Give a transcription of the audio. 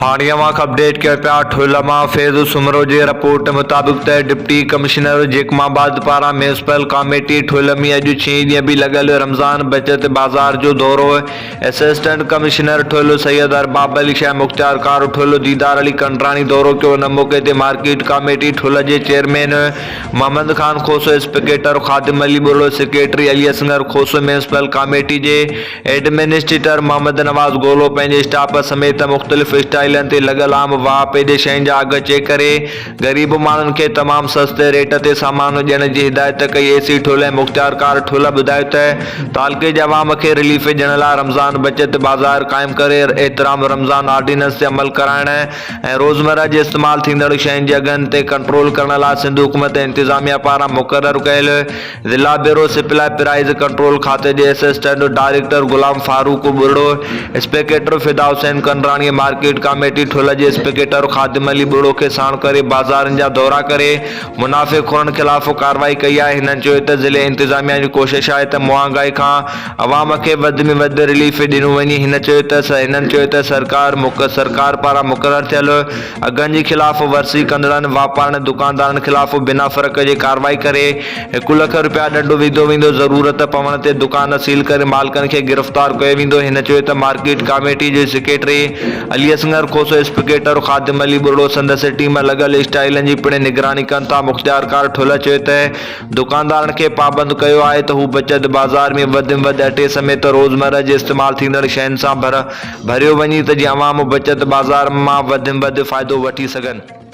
هاڻي اوهان کي اپڊيٽ ڪيون پيا ٺل مان فيض سومرو جي رپورٽ مطابق ته ڊپٽي ڪمشنر جيڪب آباد پاران ميونسپل ڪاميٽي ٺل ۾ اڄ ڇهين ڏينهن به لڳل رمضان بچت بازار جو دورو اسسٽنٽ ڪمشنر ٺل سيد ارباب علي شاهه مختيار ڪار ٺل ديدار علي ڪنڊراڻي دورو ڪيو ان موقعي تي مارڪيٽ ڪاميٽي ٺل جي chairman Muhammad Khan Khoso inspector Khadim Ali Buriro secretary Ali Asghar Khoso municipal committee جي ايڊمنسٽريٽر محمد نواز گولو پنهنجي اسٽاف سميت مختلف اسٽالن تي لڳل عام واهپي جي شين جا اگهه چيڪ ڪري غريب ماڻهن کي تمام سستي ريٽ تي سامان ڏيڻ جي هدايت ڪئي. اي سي ٺل ۽ مختيارڪار ٺل ٻڌايو ته تعلقي جي عوام کي رليف ڏيڻ لاء رمضان بچت بازار قائم ڪري احترام رمضان آرڊيننس تي عمل ڪرائڻ ۽ روزمره جي استعمال ٿيندڙ شين جي اگهن تي ڪنٽرول ڪرڻ لاء سنڌ حڪومت ۽ انتظاميا پاران مقرر ڪيل ضلع بيورو سپلاء پرائيز ڪنٽرول کاتي جي assistant director Ghulam Farooq Buriro, inspector Fida Hussain Kandrani ۽ market committee Thul جي اسپيڪيٽر خادم علي ٻرڙو کي ساڻ ڪري بازارن جا دورا ڪري منافعي خورن خلاف ڪارروائي ڪئي آهي هنن چيو ته ضلعي انتظاميا جي ڪوشش آهي ته مهانگائي کان عوام کي وڌ ۾ وڌ رليف ڏنو وڃي هن چيو ته هنن چيو ته سرڪار سرڪار پاران مقرر ٿيل اگهن جي خلاف ورزي ڪندڙن واپارين ۽ دڪاندارن خلاف بنا فرق جي ڪارروائي ڪري هڪ لک رپيا ڏنڊ وڌو ويندو، ضرورت پوڻ تي دڪان سيل ڪري مالڪن کي گرفتار ڪيو ويندو، هن چيو ته مارڪيٽ ڪاميٽي جي سيڪريٽري علي اصغر کوسو، اسپڪيٽر خادم علي ٻرڙو سندس ٽيم لڳل اسٽالن جي پڻ نگراني ڪن ٿا، مختيارڪار ٺلهه چيو ته دڪاندارن کي پابند ڪيو آهي ته هو بچت بازار ۾ وڌ ۾ وڌ اٽي سميت روزمره جي استعمال ٿيندڙ شين سان ڀريو وڃي ته جيئن عوام بچت بازار مان وڌ ۾ وڌ فائدو وٺي سگهن.